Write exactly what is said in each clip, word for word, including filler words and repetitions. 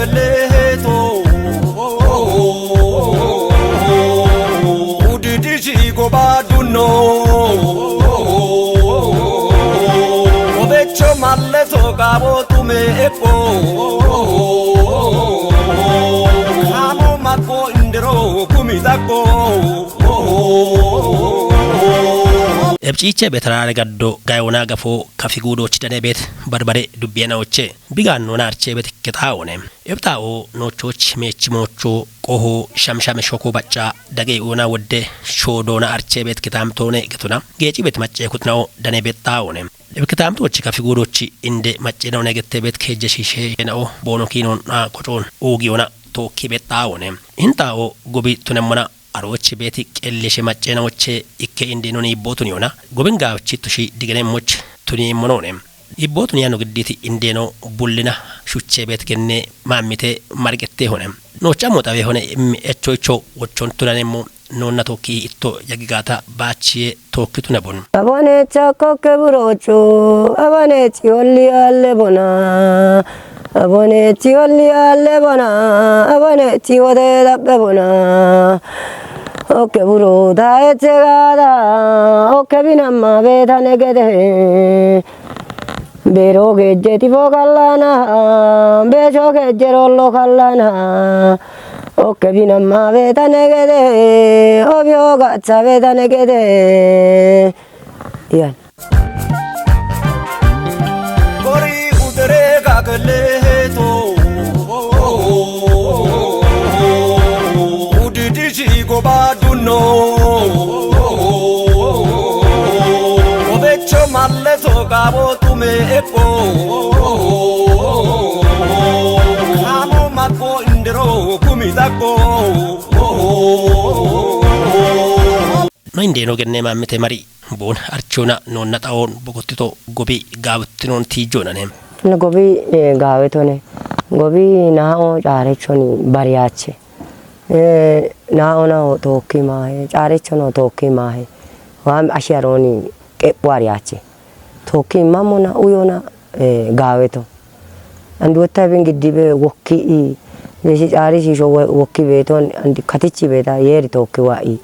Leheto, udidiji gobadunno, obecho malleto gabo tume eko, kamo mako indero kumitako. Ebciiche betaraare gaddo gayona gafo kafi guudochi dane bet barbare dubbiyenaoche. Bigaannona archee bet ikkitaawone. Ebxaa'o noochooch meechi moochoo qoho shamshame shoko bacca dage uuna wodde shoodoona archee bet kitaamtoone getuna geeci bet maccee kutnao dane bexxaawone. Eb kitaamtoochi kafi guudochi inde macceenaone gette bet keejje shiishe yenao boono kiinoona qocoon uugiyoona tookki bexxaawone. Intaa'o gobi tunemmona aroochi beeti qellishe macceenaoche ikke indeenoni ibbootuniyona gobin gaawchi tushi digenemmoch tuniimmonoone. Ibbootuniyano gidditi indeeno bullina shuchee beet genne maammite marqettehone. Noochchammo xawehone immi echoicho wochchon tunanemmo noonna tookki itto yagigaata baachiye tookki tunebon. Abone chakko ke burocho, abone chi olli alle bona. Abone chi olli alle bona, abone chi wode dabbe bona. Okke buro da echegada, okke binamma betane gede. Bero gejje tifo kallana, becho gejje rollo kallana. Okke binamma betane gede, obyo gacha betane gede. Yan. Gori udere gageleto. Udidiji gobadunno. Obecho malleto gabo tume eko. Kamo mako indero kumitako. No indeeno genne maammite mari boon archoona noonna xaoon bogottito gobi gaawittinoon tiijjoonane. No gobi, eh, gaawitone. Gobi naao caarechoni bariyaache. Eh, naao nao tookki maahe, caarechono tookki maahe. Waam ashiyarooni qephu ariyaache. Tookki mamona uyona, eh, gaaweto. Andu wotta bin giddibe wokki i, yeshi caari shiisho wo-, wokki beeton, andi katichi beeta yeeri tookki wa i.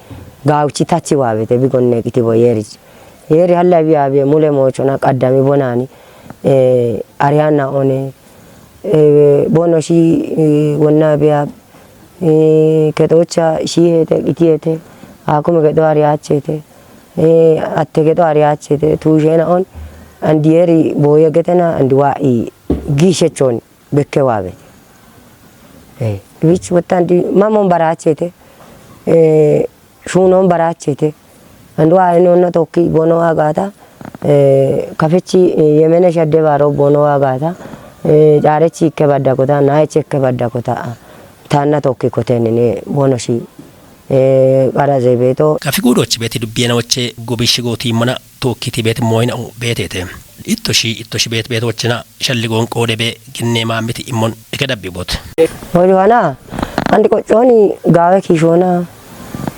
Gaawchi tachi wa beete bi gonne qitibo yeeri. Yeeri halla bi abiye mule moochona qaddami bonani, eh, ariyanna one, eh, bono shi, eh, wonna biya, eh, kexocha shiihete, qitiyete, akume kexo ariyaachete, eh, atte kexo ariyaachete, tuusheena on, andi yeeri booye getena, andi wa i giishechon bekke waabe. Eh, wich wotta andi mamon baraachete, eh, shuunon baraachete. Andu aayinonna tokki bono agata, eh, kafichi, eh, yemene shadde baro bono agata, eh, caarechi ikke badda kota, naayechi ikke badda kota, taanna tokki kotenine bono shi, eh, qaraze beeto. Kafi guudochi beeti dubbiyena woche gobishi gootimmona tokkiti beet mooyina beetete. Ittoshi, ittoshi beet beet wochena shalligoon qoode be ginne maammiti immon eke dabbi boot. Hoju hana, andi qochooni gaawe kiishoona,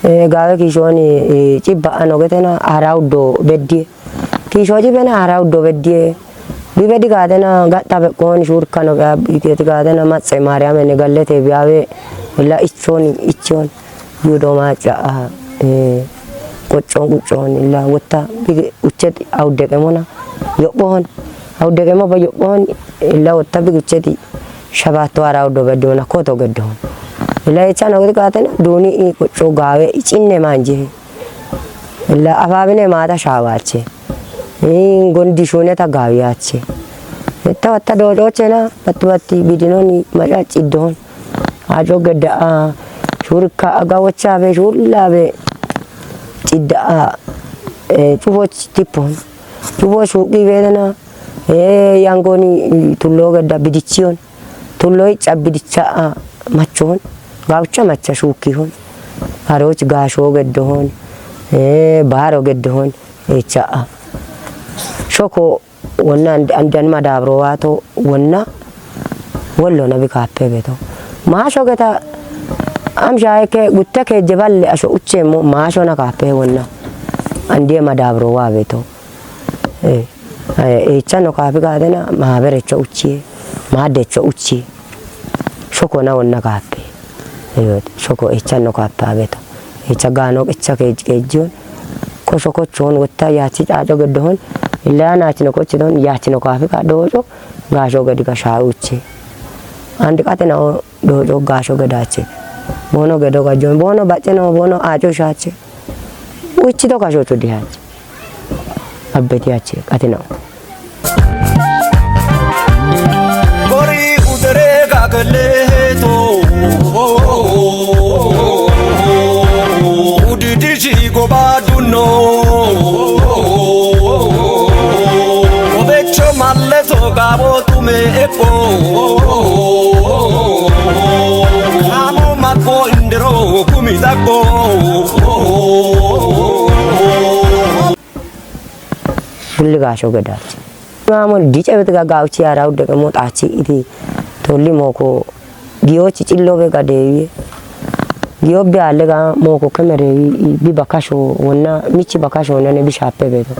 eh, gaawe kiishooni, eh, cibba ano getena ara uddo beddiye. Kiishoo cibena ara uddo beddiye. Bibedi gaadena gatta beqqooni shuurkano be abbiitiyeti gaadena matse Maariyamene gallete biyaawe illa ichooni ichooni. Yudo maaca, eh, qoccon qoccon illa wotta bigi ucheti awudde qemona yophohon. Awudde qemo ba yophohon illa wotta bigi ucheti shabaatto ara uddo beddona koto geddohon. Illa echano gidi qaatena duuni i qocco gaawe icinne manje. Illa afaabine maata shaawaache. Ii, gondi shuuneta gaawiyaache. Etta watta doocoochena, batti batti bidinoni maca ciddoon. Ajo gedda a, shurka aga wochaabe, shullaabe, cidda a, eh, cufoch tippon. Cufo shuuqi beedena, eh, yangoni, ii, tullo gedda bidichiyon. Tulloy cabbidicha a machoon, gaawcha macha shuukkihon, harooch gaashoo geddohon, eh, baaro geddohon, echa a. Shoko wonna and-, andan madaabro waato wonna wollo nabi kaappe beto. Maasho geta am shaayeke gutte keejje balle asho uchcheemmo maashona kaappe wonna andiye madaabro waa beto. Eh, eh, eechano kaafi gaadena maaberecho uchchiye, maaddecho uchchiye. Shoko na wonna kaappe. Eyyooti, shoko echanno kaappe ageto. Echa gaano echa keej-, keejjiyon. Ko shokochon wotta yaachi caaco geddohon. Illa yaanaachino kochidon yaachino kaafi ka dooco gaasho gedi ka shaauche. Andi qate nao dooco gaasho gedaache. Boono gedo gajjon. Boono bacce nao boono aaco shaache. Uchi to kashocho dihache. Abbeti ache, qate nao. Kori udere gagaleto. Udidiji gobadunno. Obecho malleto gabo tume eko. Amo mako indero kumi dako. Fulli gaasho gedachi. Maamon dice bet ga gauchi ara udde mo tachi iti tolli moko giyochi cillo be ga dewi. Giyo be alle ga moko kemere bi bakasho wonna michi bakasho nane bi shappe beto.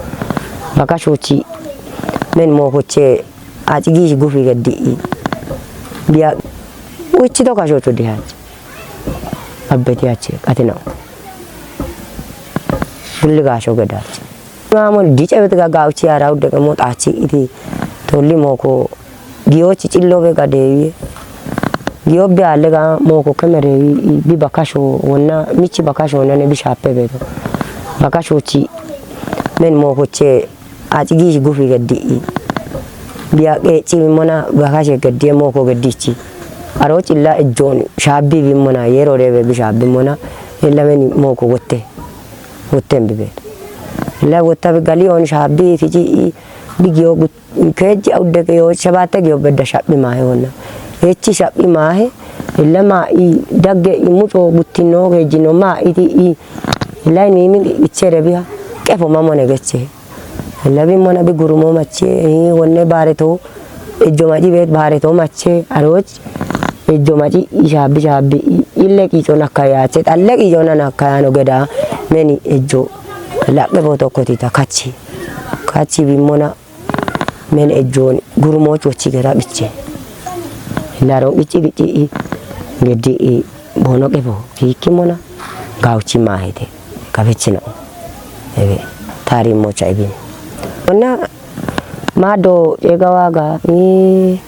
Bakasho chi men moko che achi gishi gufi ga di. Biya uchi to kasho to di hachi. Abbeti achi, qate nao. Fulli gaasho gedachi. Maamon dice bet ga gauchi ara udde mo tachi iti tolli moko giyochi cillo be ga dewi. Giyo be alle ga moko kemere bi bakasho wonna michi bakasho nane bi shappe beto. Bakasho chi men moko che achi gishi gufi ga di. Biya qechi mona bakashe ga di moko ga dichi. Aro chilla ejjon shabbi bi mona yero rebe bi shabbi mona illa men moko wotte. Wotten bibe. Illa wotta bi gali on shabbi fiji i bi giyo gut-, keji aude ke yo shabate giyo bedda shabbi mahe wonna. Echi shabbi mahe illa ma i dagge i mucho guttino kejino ma iti i illa ni mi ichere biya. Qefo mamone geche. Illa bi mona bi gurumo mache i wonne bare to. Ejjo maci bet bare to mache aroch. Ejjo maci ishabi shabi i-, ille qico nakkayache, xalle qico na nakkayano geda meni ejjo laqqe boto kotita kachi. Kachi bimmona men ejjoni gurumoch wochi gera qiche. Laro qichi qichi i gedi i bono qefo kikkimona gauchi mahete. Kabechino. Ebe, tari mocha ibin. Ona mado ega waga, i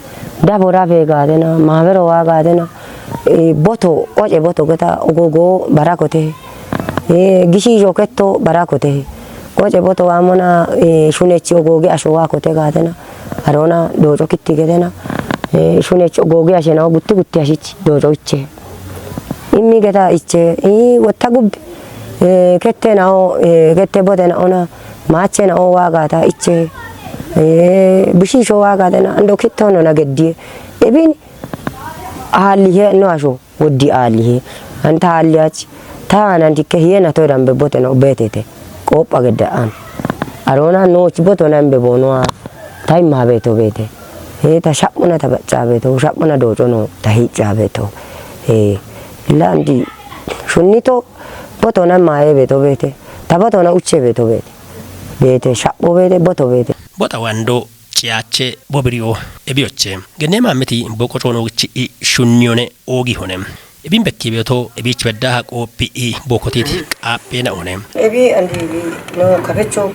dabo rabe ga dena, mabero waga dena, i boto, oje boto geta ogogo barakote. I gishi jo ketto barakote. Oje boto wa mona, i shunechi ogoge asho wakote ga dena. Arona dojo kitti gedena. I shunechi ogoge ashena gutti gutti ashichi dojo iche. Immi geta iche, i wotta gubbi, eh, kette na'o, eh, kette bote na'ona, maache na'o waagata iche, eh, bishiisho waagate na, ando kittono na geddiye. Ebin aalihe no asho, woddi aalihe. Anta aaliyachi, ta ananti ke hiye na to dambe bote no betete. Qopha gedda an. Arona no chi boto na imbe bono a. Ta imma beto bete. He ta sha'muna ta bacca beto, sha'muna doco no ta hicca beto. He la andi shunni to boto na maye beto bete. Ta boto na ucce beto bete. Bete sha'bo bete, boto bete. Bota wando ciyache bobiriyo ebioche. Genne mameti boko cono ci'i shunniyone ogi hone. Ebin bekki beto, ebich bedda ha qophi i bokotiti qape na one. Ebi andi bi no kapecho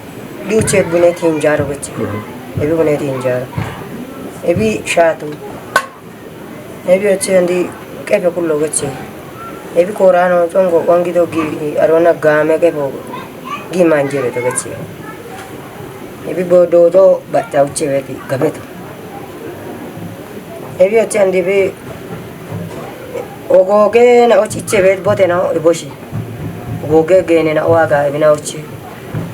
duche buneti injaro beche. Mhm. Ebi buneti injaro. Ebi shatu. Ebi oche andi kepe kullo geche. Ebi korano chongo wangi dogi arona game kepo gi manjere to geche. Ebi bodo to bata uche beti gabeto. Ebi oche andi bi ogoge na ochi iche bet bote na eboshi. Ogoge gene na waga ebi na ochi.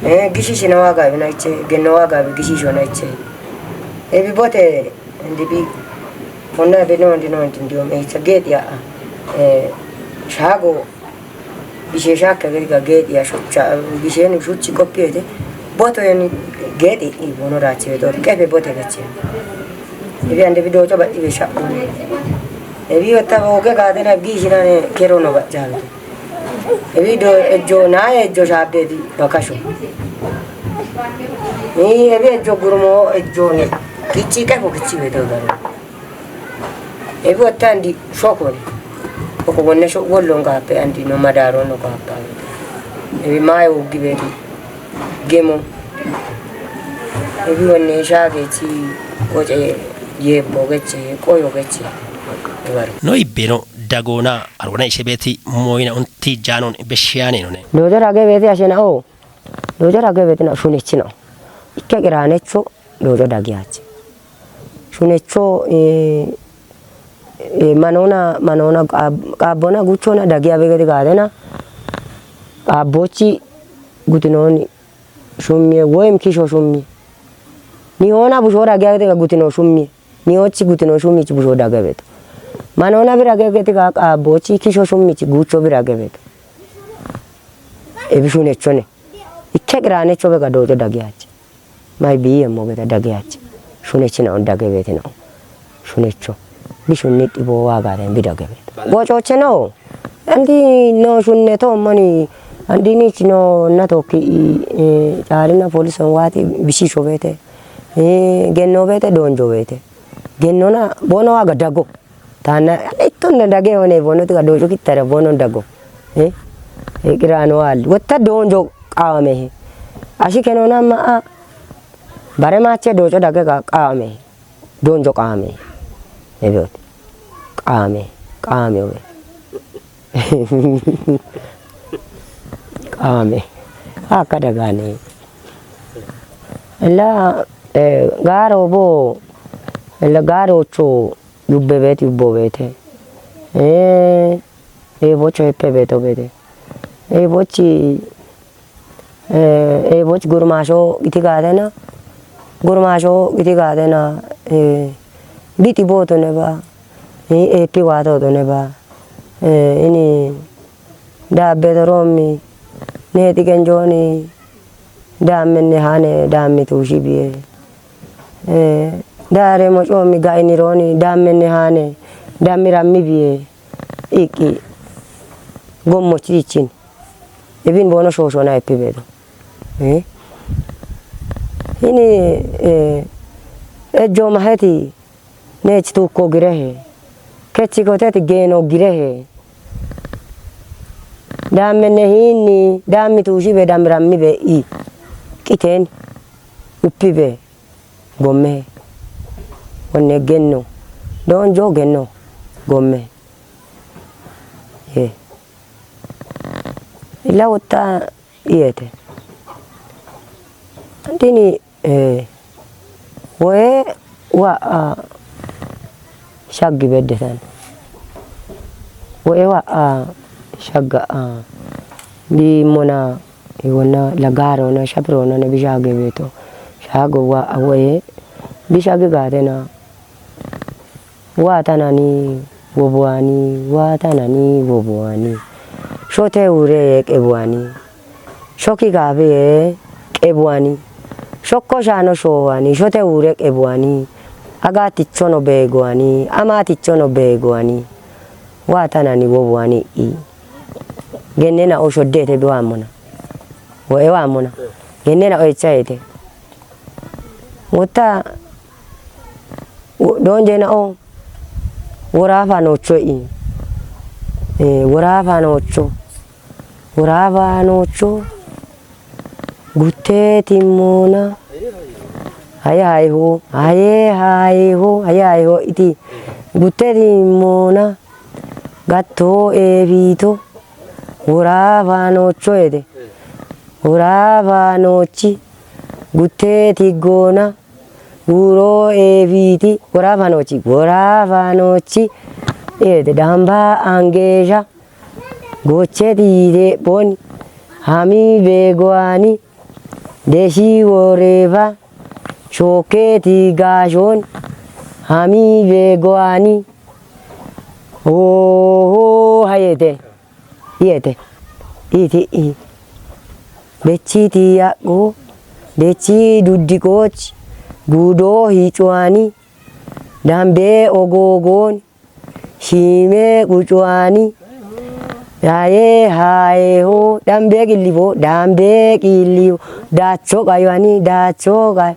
Eh, gishishi na waga ebi na iche, geno waga ebi gishisho na iche. Ebi bote andi bi konna ebe no andi no andi ndio me icha geti ya. Eh, shago. Bishe shaka geti ga geti ya shucha, bishe nu shuchi kopiete. Boto yani geti i bono rachi beto, kepe bote gachi. Ebi ande bi dojo ba ibe shaka. Ebi wata oge ga dena gishi na ne kero no ba jalo. Ebi do ejo na ejo shabe di bakasho. Ni ebi ejo gurumo ejo ni. Kichi kepo kichi beto garo. Ebi wotte andi shokone. Oko wonne sho-, wollon gape andi no madaro no gapa. Ebi maye wogi beti. Gemo. Ebi wonne shageti woce yebbo gece, qoyo gece. Ebaru. No ibbeno dagona, arwana ishe beti moyina unti janon beshiane none. Dojo dage beti ashena o. Dojo dage beti na shunechina. Ikke qiranecho dojo dage ache. Shunechcho, eh, eh, manoona, manoona qaab-, qaabbona guchona dagiya begede gaadena, qaabbochi gutinooni shummiye woyim kisho shummiye. Nihoona busho dagiya gede ga gutino shummiye. Nihochi gutino shummichi busho dage beto. Manoona bira ge gede ga qaabbochi kisho shummichi gucho bira ge beto. Ebi shunechone. Ikke qiranecho bega dojo dagiyache. May biyemmo geda dageyache. Shunechina on dage betena. Shunecho. Bishunni dhibo wagaren bidage beto. Gococheno. Andi no shunne to moni. Andi nich no na toki i, eh, carina police on wati bishisho bete. Eh, genno bete donjo bete. Gennona bono waga dago. Tana itton dage one bono tiga dojo kitara bono dago. Eh? Eh, qirano al. Wotta donjo qawame. Ashi kenona ma a. Bare mache dojo dage ga qawame. Donjo qawame. Ebot. Qawame. Qawame obe. Qawame. Aka dagane. La, eh, garo bo. La garo cho. Yubbe beeti, yubbo beete. Ee, ee, bocho heppe beeto beete. Ee, bochi, ee, ee, bochi gurmaasho giti gaatena. Gurmaasho giti gaatena. Ee, biti booto ne ba. Ee, eeppi waatooto ne ba. Ee, ini daabbe toroommi. Neexi genjooni. Daammenne haane, daammi tuushi biye. Eh, daare mocoommi gainirooni daammenne haane, dammi rammi biye, iqqi gommochi ichin. Ebin boono shooshona eppi beedo. Eh? Hini, eh, ejjo maheti neech tuukko girehe, kechi koteti geeno girehe. Daammenne hiinni, daammi tuushi be, dammi rammi be i. Qiteeni, uppi be. Gomme. Wonne genno. Doonjo genno. Gomme. Ye. Illa wotta iyete. Dini, eh, woye wa, ah, shaggi beddetan. Woye wa, ah, shagga, ah, di mona Iwonna lagaarona, shapirona, ne bishage beeto. Shago wa awoye. Bishagi gaatena. Wa tanani wobuwani, wa tanani wobuwani. Shote ure ye qebuwani. Shoki gabe ye qebuwani. Shokko shano showani, shote ure qebuwani. Aga tichono beguwani, ama tichono beguwani. Wa tanani wobuwani i. Gennena o shoddete bi wa mona. Wo'e waammona. Gennena oyicha yete. Wotta, wo-, doonjena o, woraafa noocho i. Eh, woraafa noocho. Woraafa noocho. Gutte timmoona. Haye hayeho. Haye hayeho. Haye hayeho iti. Gutte timmoona. Gatto eefiito. Woraafa noocho yete. Woraafa noochi. Gutte tiggoona. Wuro eefiiti. Woraafa noochi. Woraafa noochi. Yete. Damba angeesha. Goche diide boni. Hami beegoani. Deshi woreefa. Shokke tigaashoni. Hami beegoani. Oho hayete. Iyete. Iti i. Bechiti yaqqo. Dechi duddiqoochi. Gudo hicuwani. Dambe ogogooni. Shiime qucuwani. Daye hayeho. Dambe qillibo. Dambe qillibo. Dacho qayuwani. Dacho qayu.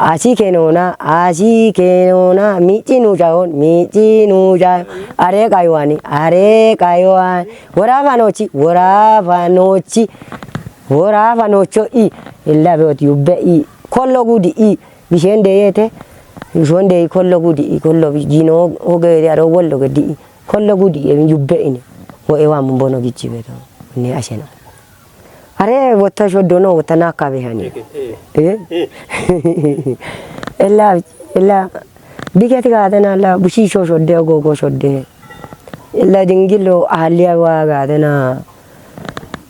Asi kenona, asi kenona, mici nujayon, mici nujayon, are kayowani, are kayowani, worafa nochi, worafa nochi, worafa nocho i, illa beot yubbe i, kollo gudi i, bishen deyete, bishon dey kollo gudi i, kollo bi-, jino ogeri aro wollo gedi i, kollo gudi i, yubbe ini, wo ewa mun bono gichi beto, ne ashena. Are wotta shoddono, wotta nakabe hani. Eh? Ella, ella, bigeti gadena la, bushi sho shodde, go go shodde. Ella dingilo ahaliya wa gadena.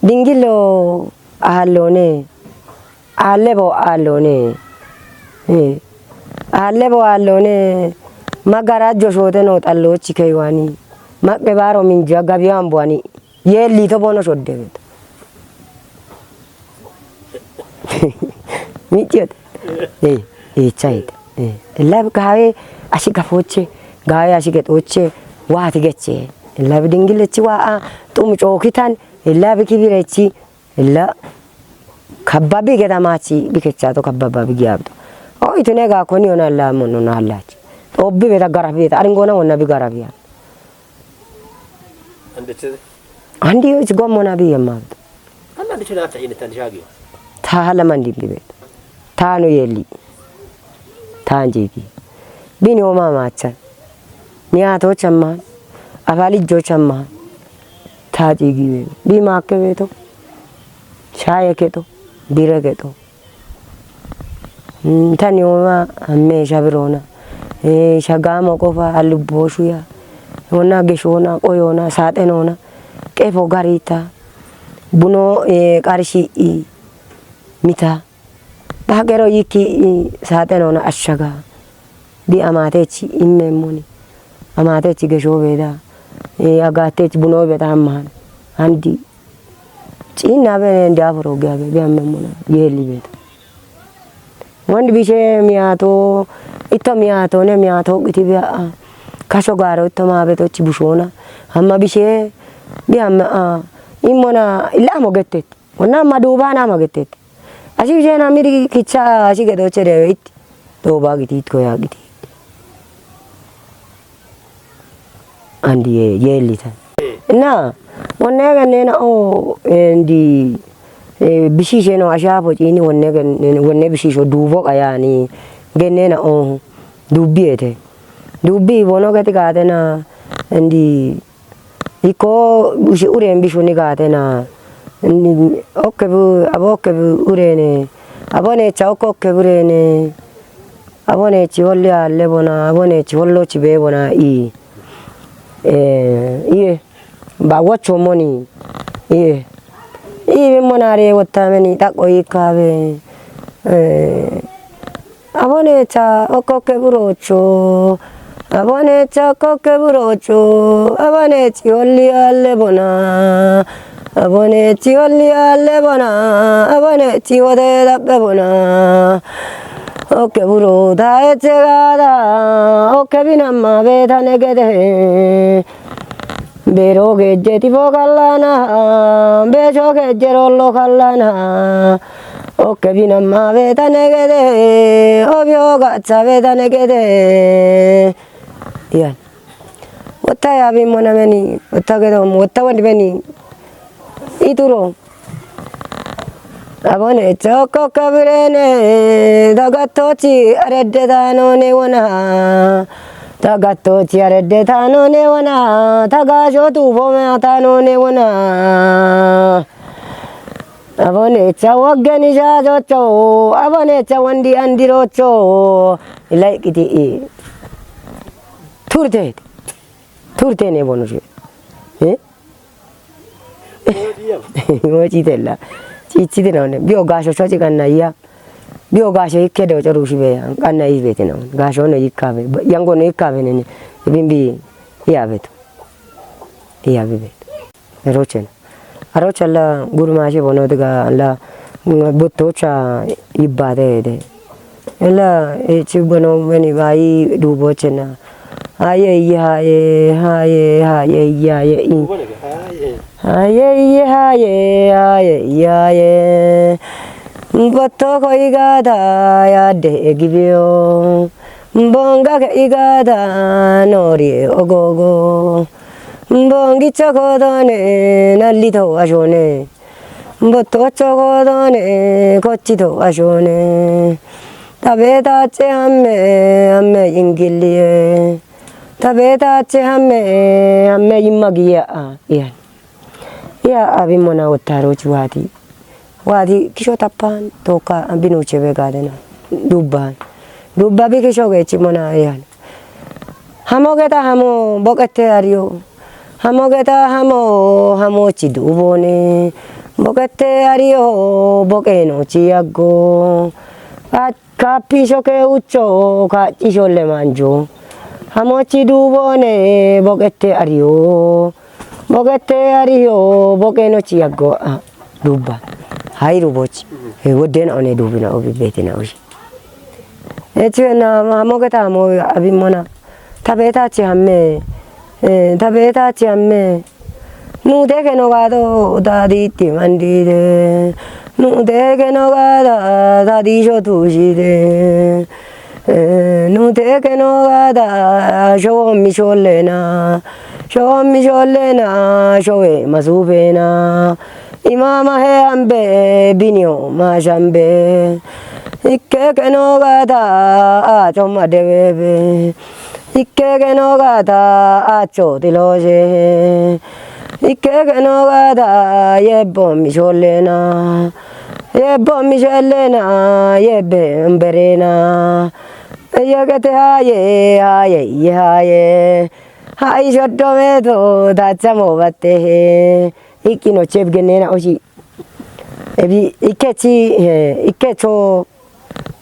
Dingilo ahallone. Ahallebo ahallone. Eh. Ahallebo ahallone. Magarajo shoteno xallochi keywani. Maqe baro minja gabiyan buani. Yeelli to bono shodde beto. Micciote. Eh, eh, chayte. Eh, illa bi gawe ashi gafoche, gawe ashi getoche, wati geche. Illa bi dingilechi wa a, tum chokitan, illa bi kibirechi, illa kabbabi gedamachi, bi kechato kabbaba bi giyabto. O itune ga koni ona la mono na lachi. Obbi beta garabi beta, aringona wonna bi garabiya. Andechede? Andi yo ichi gommo na biye mabdo. Anna andechede acha yene tandi shagi. Ta hala mandi bibe. Ta no yeli. Ta anjigi. Bini oma macha. Miyato chamma. Abali jo chamma. Ta jigi be. Bi makke beto. Shaye keto. Bire keto. Mm, tani oma amme shabirona. Eh, shagamo kofa aluboshuya. Ona geshona, qoyona, saxenona. Qefo garita. Buno, eh, qarshi i mita. Bagero yiki i saxenona ashaga. Bi amatechi immemoni. Amatechi gesho beda. Eh, agatechi buno beda amman. Andi. Ciinna bene diaforo gabe, biamme mona, yeli beto. Wandi bishe miyato, ito miyato, ne miyato, giti bia, kasho garo, ito ma beto, ci bushona. Amma bishe, biamme, a, imona, illa mo gettet. Wonna ma duba na ma gettet. Ashi bishe na miri kicha, ashi gedo chere, it. Duba giti, it ko ya giti. Andi ye, yelita. Na, wonne gannena o, endi, eh, bishishe no ashafo cini wonne gannena, wonne bishisho dubo qayani gannena o, dubbi ete. Dubbi bono gati gatena, endi, iko ushi uren bishuni gatena, endi, okke bu, abo okke bu urene, abo necha okko okke burene, Abone ci holli alle bona, abone ci hollo ci be bona i. Eh, iye. Ba wacco moni. Iye. Iye mona re wotta meni takko ikabe. Eh, abone ca okkokke burocho. Abone ca okkokke burocho. Abone ci holli alle bona. Abone ci holli alle bona, abone ci wode dabbe bona. Okke buro da ecce gada, okke binamma betane gede. Bero gejje tifo kallana, becho gejje rollo kallana. Okke binamma betane gede, obio gacha betane gede. Iyan. Wotta ya bin mona meni, wotta gedo, wotta wandi beni. Ituro. Abone choko kabirene, dagattochi aredde tano ne wona. Dagattochi aredde tano ne wona. Tagasho tu bome tano ne wona. Abone cha waggeni cha jocho. Abone cha wandi andirocho. Ilai kiti i. Turte. Turte ne bono shi. Eh? Mo ci tella. Ci ci de none. Bio gasho shoci kanna iya. Bio gasho ikke do choru shi be ya. Kanna ibe te none. Gasho no ikkabe. Yango no ikkabe ne ne. Bimbi iya beto. Iya bibe. Rochen. Arocha la gurmashe bono diga la buttocha ibbade de. Ela e ci bono meni bai dubo cena. Aye iye haye, haye, haye, iye haye, i. Aye iye haye, aye, iye haye. Botto koyi gaada yaadde gibiyo. Bonga ke'i gaada nooriye ogogo. Bongicho koodone nallito ashone. Bottocho koodone kochito ashone. Tabe tache hamme hamme ingiliye. Tabe tache hamme hamme imma giya a iyan. Iya abin mona wottaroch waati. Waati kisho tappan tokka abin uche be gaadena. Dubban. Dubba bi kisho gechi mona iyan. Hamo geta hamo boqette ariyo. Hamo geta hamo hamochi duubone. Boqette ariyo boqenochi yaggo. Ka-, kapisho ke ucho kacisho le manjo. Hamochi duubone boqette ariyo. Boqette ariyo boqenochi yaggo. Ah, dubba. Hai rubochi. He wodena one duubina obi betena oshi. Echena hamo geta hamo abin mona. Tabe tache hamme. Eh, tabe tache hamme. Nute keno gaado dadi ti mandide. Nute keno gaada dadi shotu shide. Eh, nute keno gaada showo misholena. Showo misholena. Showe masubena. Imama he ambe binyo mashambe. Ikke keno gaada acho madewebe. Ikke keno gaada acho tiloje. Ikke keno gaada yebbo misholena. Yebbo misholena yebbe amberena. Yegete haye haye ye haye. Hai shoddo meto dachamo battehe. Ikkino chebgenena oshi. Ebi ikkechi, eh, ikkecho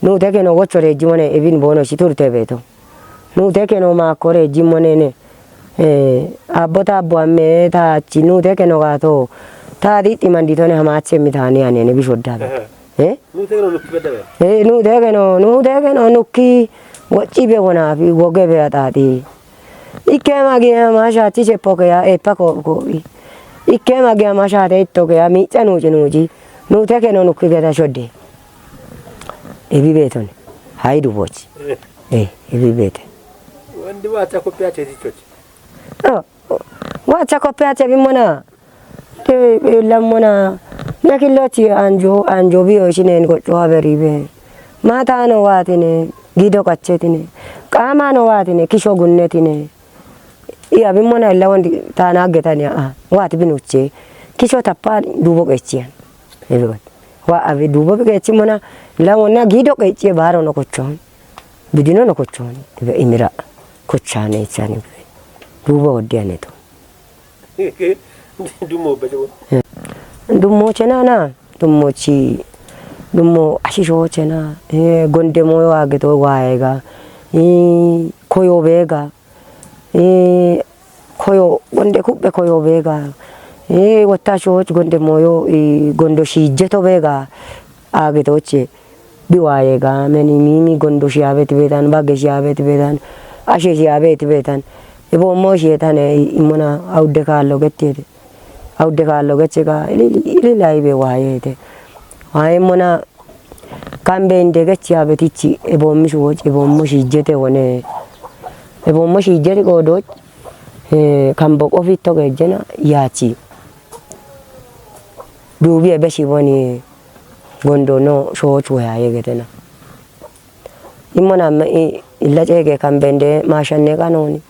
nute keno gochore jimone ebin bono shiturte beto. Nute keno makore jimone ne. Eh, abota buamme ta chi nute keno gato. Ta di timanditone hamache mitani anene bishodda be. Eh? Nute keno nukki bedda be. Eh, nute keno, nute keno nukki gochi be wona fi goge be atati. Ikke magi amasha ti chepoke ya epa ko ko i. Ikke magi amasha te itoke ya micha nuji nuji. Nute keno nukki geta shodde. Ebi beton. Hai dubochi. Eh, ebi bete. Wandi wacha ko piache ti chochi. Oh, wacha ko piache bimona. Te, eh, lammona, na killochi anjo, anjo biyo shinen gocho haberi be. Mata no watine, gido kachetine. Kama no watine, kisho gunnetine. Iya bimona illa wandi tana getani a. Wati binuche. Kisho tappa dubo gechian. Ebigot. Wa abi dubo gechi mona, lamona gido gechi baro no kochon. Bidino no kochon. Ebe imira. Kochane chani. Dubo odiane to. Dummo be jabo. Dummo chenana, dummo chi, dummo ashisho chena. Eh, gonde moyo ageto waega. Eh, koyo bega. Eh, koyo, gonde kubbe koyo bega. Eh, wata shoch gonde moyo, eh, gondo shi jeto bega. Ageto che. Biwaye ga meni mimi gondo shiyabe tibetan, bage shiyabe tibetan, ashe shiyabe tibetan. Ebo mo shiyetane imona awde kallo gettiyete. Awde kallo gecce ga ilili, ilili aybe wayete. Waye mona kambe inde gecciyabe tichi, ebo mi shuwoch, ebo mo shijete wone. Ebo mo shijete godoch, eh, kambo kofitto gejjena yachi. Dubi ebe shiboni gondo no shoch woyaye getena. Imona me i, illa cege kambende mashanne kanoni.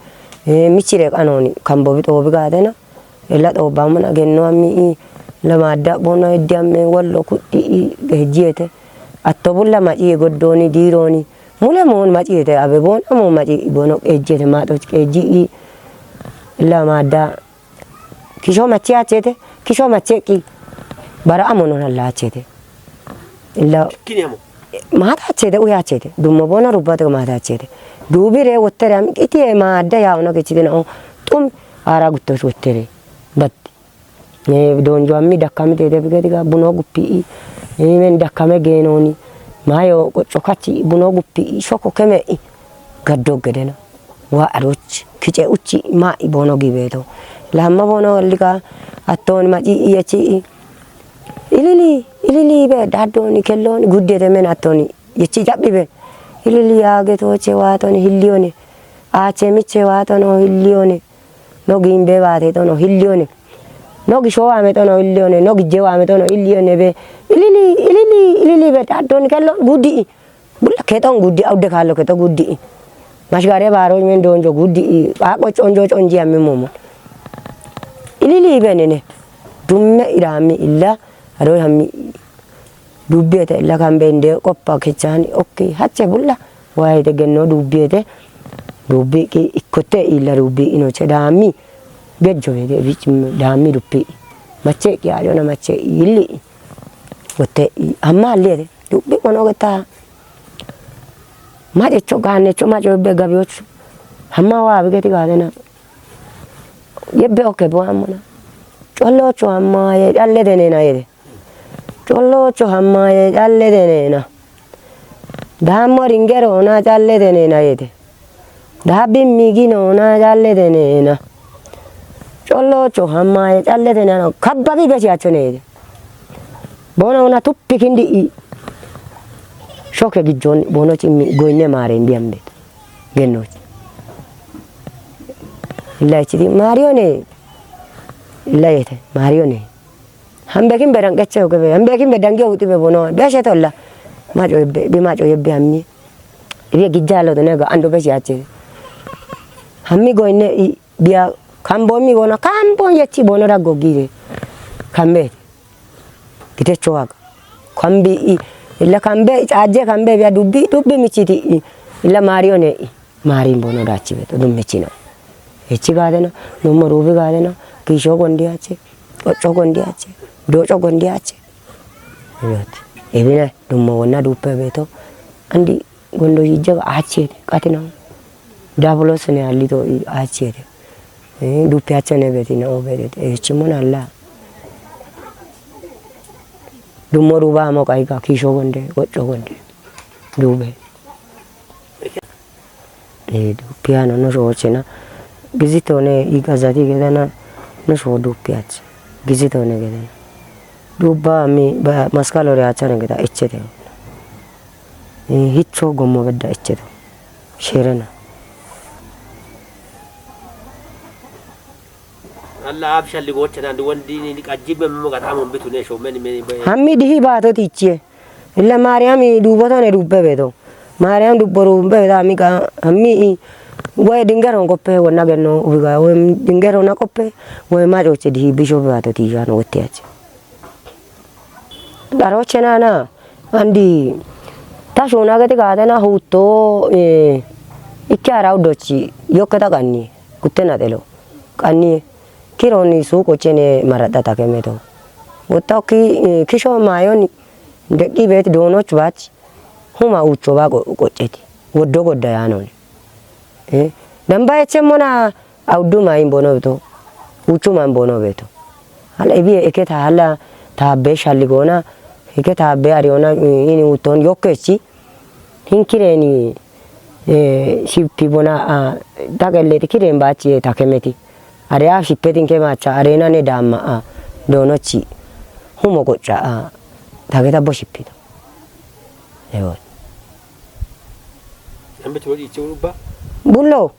Eh, michire kanoni, kambo bito bigatena. Illa to bamona genno ammi i, la madda bono eddi amme wallo kuddi i gejiyete. Atto bulla maci goddoni dironi. Mule mon maciyete abe bon amo maci bono gejiyete mato geji i. La madda kisho machi achete, kisho mache ki. Bara amo non alla achete. Illa kini amo. Mata achete, uya achete. Dummo bona rubate mata achete. Dubire wottere am iti e madda ya ono gechite no. Tum ara gutto wottere. Bat. Ne donjo ammi dakkami tete bigeti ga buno guppi i. Ne men dakkame genoni. Mayo gocho kachi buno guppi i. Shoko keme i. Gaddo gedena. Wa aroch. Kiche uchi ma i bono gibeto. Lamma bono liga atton maci i echi i. Ilili, ilili be, daddoni, kelloni, guddete men attoni, yechi caphi be. Ilili yaage tooche waatoni, hilliyone. Aache miche waatono, hilliyone. No gimbe waate tono, hilliyone. No gisho waame tono, hilliyone. No gijje waame tono, hilliyone be. Ilili, ilili, ilili be, daddoni, kelloni, guddi. Bulla kexon guddi, awde kaallo kexo guddi. Mashgare baaro men donjo guddi. Qaaqo conjo conji ammi momo. Ilili benene. Dumme irami illa. Aro hammi. Dubbiyete illa kambe inde qoppa kechani. Okke. Hache bulla. Waayite genno dubbiyete. Dubbi ki ikkote illa dubbi inoche dami. Gejjo wede bich dami dubbi. Mache ki ajona mache illi. Wote amma alliyete. Dubbi kono geta. Macecho ganecho maco yebbe gabiyocho. Hamma wa bigeti gadena. Yebbe okke bo ammana. Chollocho hamma ye dalle denena yede. Chollocho hamma ye dalle denena. Dammo ringerona dalle denena yede. Dabbi miginona dalle denena. Chollocho hamma ye dalle denena. Kabbabi besi achone yede. Bono una tuppi kindi i. Shoke gijjon bono cimmi goyne mare indi ambe. Gennochi. Illa ichidi Marione. Illa yete Marione. Hambe kin beran geche oge be. Hambe kin bedan ge uti be bono. Be she tolla. Maco yebbe, bi maco yebbe hammi. Ibe gijjalo done ga ando be shi ache. Hammi goyne i biya kambo mi gona kambo yechi bono da gogire. Kambe. Gitecho waga. Kambi i. Illa kambe, aje kambe biya dubbi, dubbi michiti i. Illa Marione i. Mari bono dachi beto, dum michino. Echi gadena, numo rubi gadena, kisho gondi ache, ocho gondi ache, docho gondi ache. Yoti. Ebine, numo wona dupe beto. Andi gondo yijja ache, katina. Dabulo sene alito i ache. Eh, dupe ache ne beti na obede. Eh, chimona la. Dumo ruba mo kaiga, kisho gonde, ocho gonde. Dube. Eh, duppiano no so chena. Gizitone i gazati gedana no so duppiach. Gizitone gedana. Dubba mi ba maskalore achane geda echete. Eh, hicho gommo bedda echete. Sherena. Alla abshalli gochana ndi wondi ni qajjibe mo gata mo bitune sho meni meni be. Hammi dihi bato tichie. Illa Mariam dubotone dubbe beto. Mariam dubbo dubbe beto hammi ka, hammi i. Woy dingero koppe wona genno ubiga. Woy dingero na koppe. Woy macoche dihi bisho bato tijano wotte ache. Daroche nana. Andi. Ta shona gete gadena hutto, eh, ikke ara udochi. Yokke ta ganni. Kutte na telo. Qanni kironi suuqochene maraxxata kemeto. Wotta okki, eh, kisho mayoni deqqi beeti doonoch baach huma ucho ba qo-, qocceti. Woddo godda yaanoni. Eh, damba echemmona awuddu mayin bono beto. Uchu man bono beto. Hala ibi eke ta hala ta be shalligona, eke ta be ariona, eh, ini utton yokkechi. Hinkireni, eh, shippi bona, ah, dagalleti kiren bachi takemeti. Are a shippetin ke macha, arena ne dama, ah, donochi. Humo gocha, ah, tageta bo shippito. Ewo. Ambe chori ichi uruba? Bullo.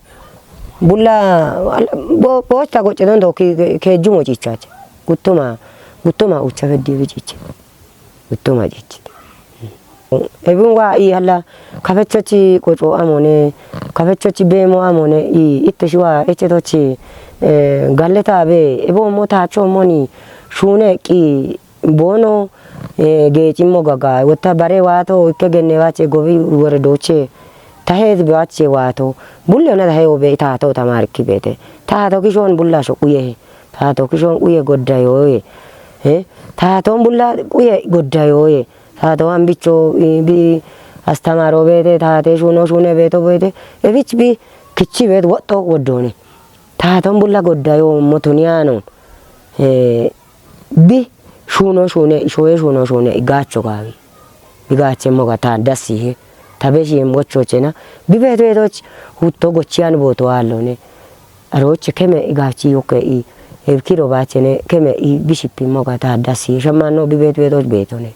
Bulla, bo, bo ta gocha don do ki, ke, ke jumo chichache. Gutuma, gutuma ucha feddi bichiche. Uttuma jechi. Ebin wa i hala kafechochi qoco amone, kafechochi bemo amone i itte shuwa echetochi, eh, galleta be, ebo mo tacho moni, shune ki bono, eh, gechi mo gaga, wotta bare wato ikke genne wache gobi wore doche, tahe be wache wato, bulle ona tahe obe tato tamar ki bete, tato kishon bulla sho kuye. Tato kishon quye goddayoye. Eh? Taton bulla quye goddayoye. Tato ambicho, eh, bi astamaro bete, tate shuno shune beto bete. Ebich bi kichi bet wotto woddone. Taton bulla goddayo motuniano. Eh, bi shuno shune, shoye shuno shune, igacho gawi. Igache moga ta dasi he. Tabeshi em gocho chena. Bi beto beto ch-, hutto gochian boto alone. Aroche keme igachi yokke i He kiro bachene keme i bishippi moga ta dasi shamanno bibet bedoch betone.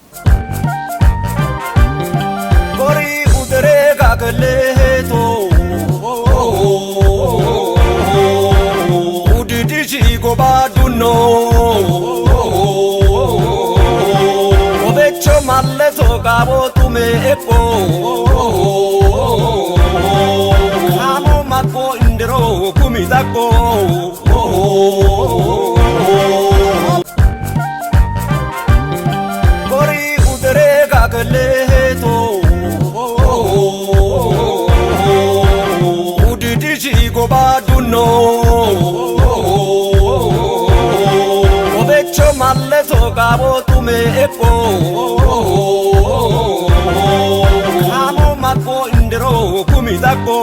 Kori udere gageleto. Udidi jigo badunno. Obecho malleto gabo tume eko. Amo mako indero kumitako. Kori udere gageleto. Udidi jigo badunno. Obecho malleto gabo tume eko. Amo mako indero kumitako.